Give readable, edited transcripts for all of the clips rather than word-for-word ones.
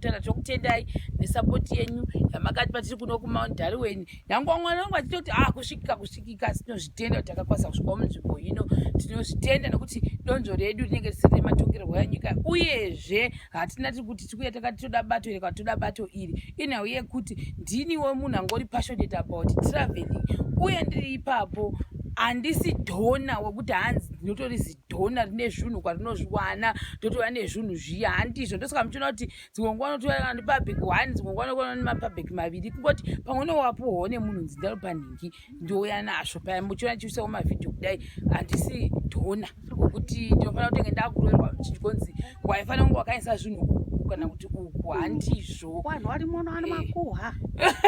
mutanda tokutendai nesapoti yenyu yamakatipa tiri kuno kumount Darwin. Nyange vamwe vanenge vachitoti ah kusvikika kusvikika asi tinozvitenda kuti takakwanisa kusvikawo munzvimbo ino. Tinozvitenda nekuti donzvo redu rinenge risiri rematongerwo enyika uyezve hatina tiri kuti tikuya takati toda bato iri kana toda bato iri. Inhau yekuti ndiniwo munhu angori passionate about traveling uye ndiri ipapo handisi dhona wekuti hanzi ndinotori zidhona rine zvinhu kwarinozviwana ndotova nezvinhu zviya handizvo ndosaka muchiona kuti dzimwe nguva unotora kana nepublic one dzimwe nguva unotora nemapublic maviri kungoti pamwe unowapuhwawo nemunhu nzi ndaropa nhingi ndouya nazvo paya muchiona chiusawo mavhidhiyo kudai handisi dhona wekuti ndinofanira kutenge ndakuroerwa muchinzi waifanira kunge wakaisa zvinhu uku kana kuti uku handizvo vanhu vari muno vano eh. makuhwa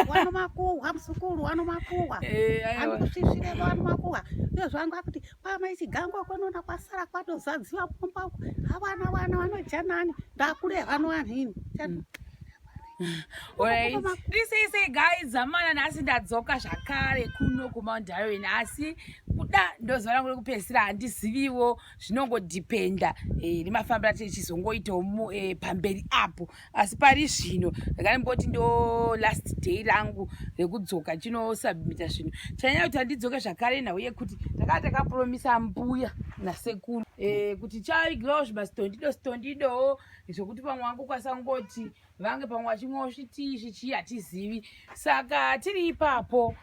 vano makuhwa muzukuru vano makuhwa eh, anokusvisvirevo vano makuhwa iyo zvangu akuti kwamai chigango konoona kwasara kwatozadziwa kumba uko havana vana vanojanani ndakureva novanhu ini mm. Sei sei guys, zamana nhasi ndadzoka zvakare kuno kuMount Darwin asi kuda ndozuva rangu rekupedzisira handiziviwo zvinongodhipenda eh, nemafambiro acho ichizongoitawo eh, pamberi apo asi pari zvino ndakanimboti ndo last day rangu rekudzoka chinosubmita zvinhu chanyanya kuti handidzoke zvakare nhau yekuti takanga takapromisa mbuya nasekuru eh, kuti chaigirawo zvimastondido stondidowo zvekuti pamwe wangu kwasangoti vange pamwe vachimwawo zvitii zvichii hatizivi saka tiri ipapo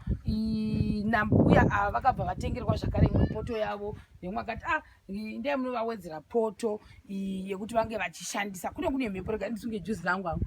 nambuya ava vakabva vatengerwa zvakare imwe poto yavo nemwe akati ah ndai munovawedzera poto yekuti vange vachishandisa kune kune mhepo rega ndisunge juzi rangu angu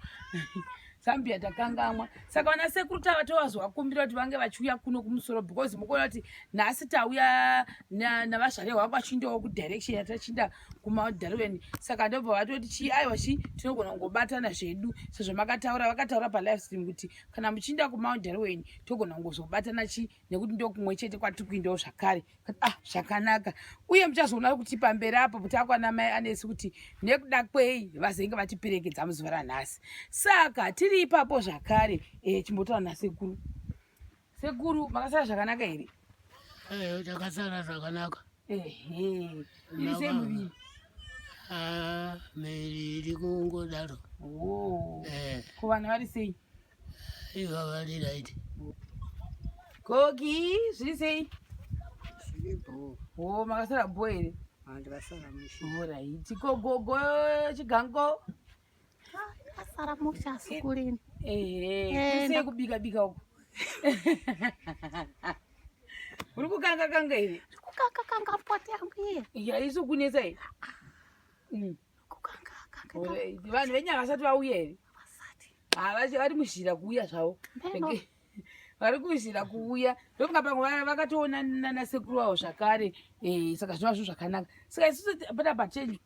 zambia takangamwa saka vana sekuru tava tovazovakumbira kuti vange vachiuya kuno kumusoro because mukuona kuti nhasi tauya navazvarehwa vachindowo kudirection yatachinda kumount darwin saka ndobva vatoti chii aiwa chii tinogona kungobatana zvedu sezvo makataura vakataura palive stream kuti kana muchiinda kumount darwin togona kungozobatana chii nekuti ndokumwe chete kwatiri kuindawo zvakare ah zvakanaka uye muchazoona kuti pamberi apo kuti akwana mai anesi kuti nekuda kwei vazenge vatiperekedza muzuva ranhasi saka tiri ipapo zvakare e, chimbotaura nasekuru sekuru makasara zvakanaka here eh, takasara zvakanaka ehe iri sei muviri ah, miviri iri kungodaro oh. eh. ko vana vari sei iva vari right koki zviri sei zviri bho o makasara bho here ah, ndakasara mushe orit ko gogo chigango asara mushe asikulini ehe sei kubika bika uko uri kukanga kanga here kukanga kanga poti yangu iye ya isu kunetsa here mm. kukanga kanga vanhu venyanga vasati vauya here vasati ah, vari muzhira kuuya zvavo vari kuzhira kuuya ndofunga pamwe vakatoona nanasekuru vavo zvakare eh, saka zvinova zvinhu zvakanaka saka isusu pana pachenji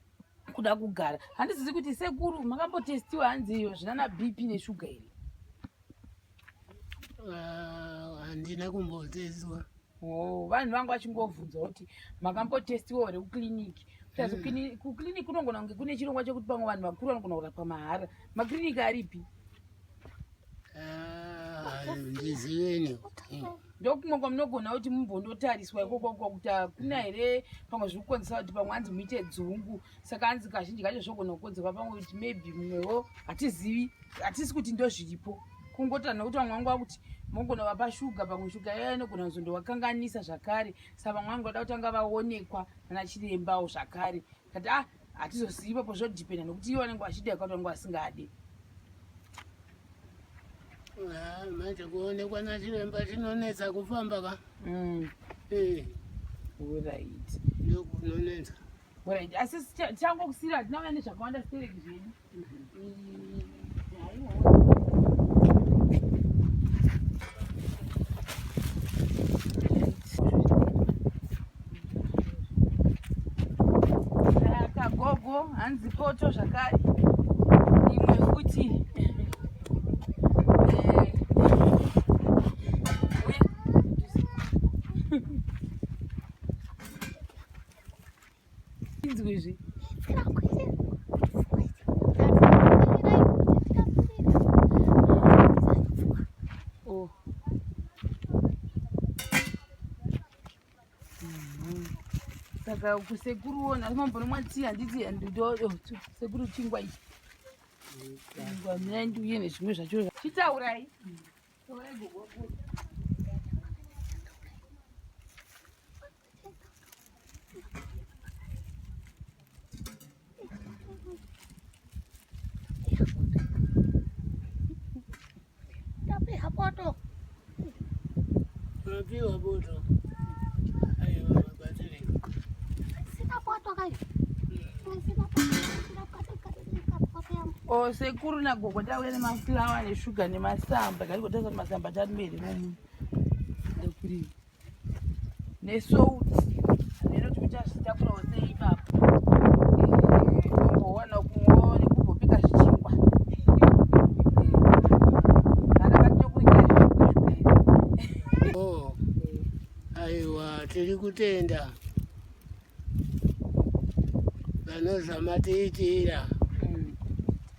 kuda kugara handizivi kuti sekuru makambotestiwa hanzi iyo zvinana bp neshuga here ah, handina kumbotestiwa oh, vanhu vangu vachingovhunza kuti makambotestiwa here kuclinic hmm. kuclinic kunogona kunge kune chirongwa chekuti pamwe vanhu vakuru vanogona kurapwa mahara maclinic aripi Ah, ndiziveni ndokumwe kwamunogona kuti mumbondotariswa ikoko kuti hakuna here pamwe zviri kukonzesa kuti pamwe hanzi muite dzungu saka hanzi kazhinji kacho zvogona kukonzerwa pamwe kuti maybe mumwewo hatizivi hatisi kuti ndozviripo kungotana nekuti vamwe vangu vakuti mogona vapa shuga pamwe shuga iya inogona kuzondovakanganisa zvakare sa vamwe vangu vada kutanga vaonekwa nana chirembawo zvakare kati ah hatizozivi ipapo zvodhipenda nekuti ivo vanenge vachida kwati vange vasingadi ah, manje kuonekwa nachiremba chinonetsa kufamba ka mm. eh. Alright. Ndokunonetsa. Alright. Asi tichangokusira hatina kuya nezvakawanda stereki zvedu. Saka gogo hanzi poto zvakare imwe futi eh, Inzwi izvi. Oh. Mhm. Saka kusekuru wona mambonomwa tii handiti sekuru chingwa ichi. Mirai ndiuye nezvimwe zvacho. Chitaurai. Taurai gogo. Tapiwa poto. Unapiwa poto. Aiwa mabatsirei. Sina poto kai. Sina poto. Sina poto. Yangu. O sekuru nagogo tauya nemafulawa neshuga nemasamba. Ngatigotarisa kuti masamba tari mumu. Ndokuri. Nesouti. Hameno kuti muchazvitakurawo sei ipapo. Tombowana kumwawo nekumbobika zvichingwa. Kana katitokurikira zvishuga shuga. Oh. Aiwa tiri kutenda. Vanozvamatiitira.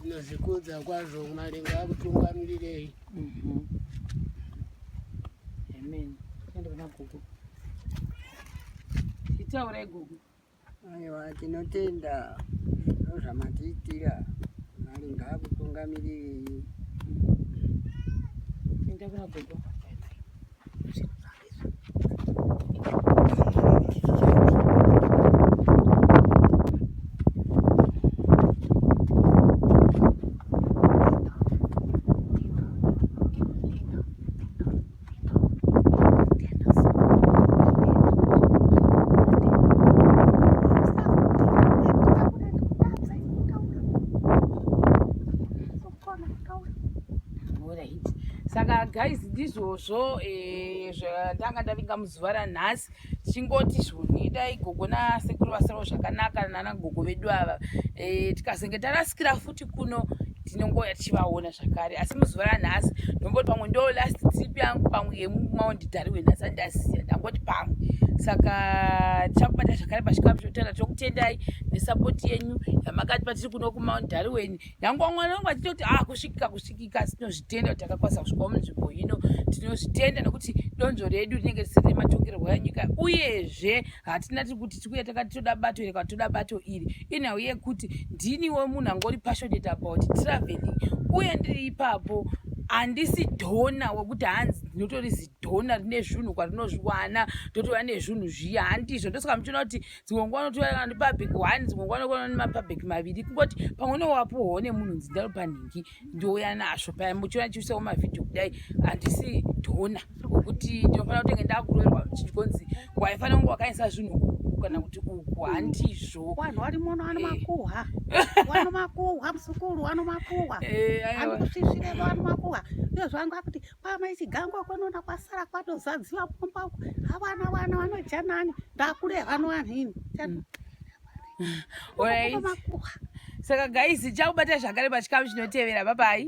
Tinozvikudza kwazvo Mwari ngakutungamirirei. Amen. Tende kuna gogo. Chitaurai gogo. Aiwa tinotenda ndozvamatiitira. Mwari ngaakutungamirirei. Enda kuna gogo. Alright. Saka guys ndizvozvo zvandanga ndavinga muzuva ranhasi tichingoti zvoni dai gogo nasekuru vasarawo zvakanaka nana gogo vedu ava tikazenge tarasikira futi kuno tinongouya tichivaona zvakare asi muzuva ranhasi ndomboti pamwe ndo last trip yangu pamwe yemuMount Darwin asati ndasiya ndangoti pamwe saka tichakubata zvakare pachikamu chotara tokutendai nesapoti yenyu yamakatipa tiri kuno kuMount Darwin nyange vamwe vanenge vachitoti ah kusvikika kusvikika asi tinozvitenda kuti takakwanisa kusvikawo munzvimbo ino tinozvitenda nekuti donzvo redu rinenge risiri rematongerwo enyika uyezve hatina tiri kuti tikuya takati toda bato iri kana toda bato iri inhau yekuti ndiniwo munhu angori passionate about traveling uye ndiri ipapo handisi donor wekuti hanzi ndinotori zidonor rine zvinhu kwarinozviwana ndotova nezvinhu zviya handizvo ndosaka muchiona kuti dzimwe nguva unotora kana nepabric one dzimwe nguva unoona nemapabric maviri kungoti pamwe unowapuhwawo nemunhu nzi ndaropa nhingi ndouya nazvo paya muchiona chiusawo mavhidhiyo kudai handisi donor wekuti ndinofanira kutenge ndakuroverwa muchinzi waifanira kunge wakaisa zvinhu uku kana kuti uku handizvo Vanhu vari muno vano makuhwa. Vano makuhwa muzukuru vano makuhwa. Aiwa. Andikusvisvire vano makuhwa. Iyo zvangu akuti kwamai Chigango kunoona kwasara kwatozadziwa mumba uko. Havana vana vanojanani. Ndakureva no vanhu ini. Alright. Makuhwa. Saka guys tichakubata zvakare pachikamu chinotevera. Bye bye.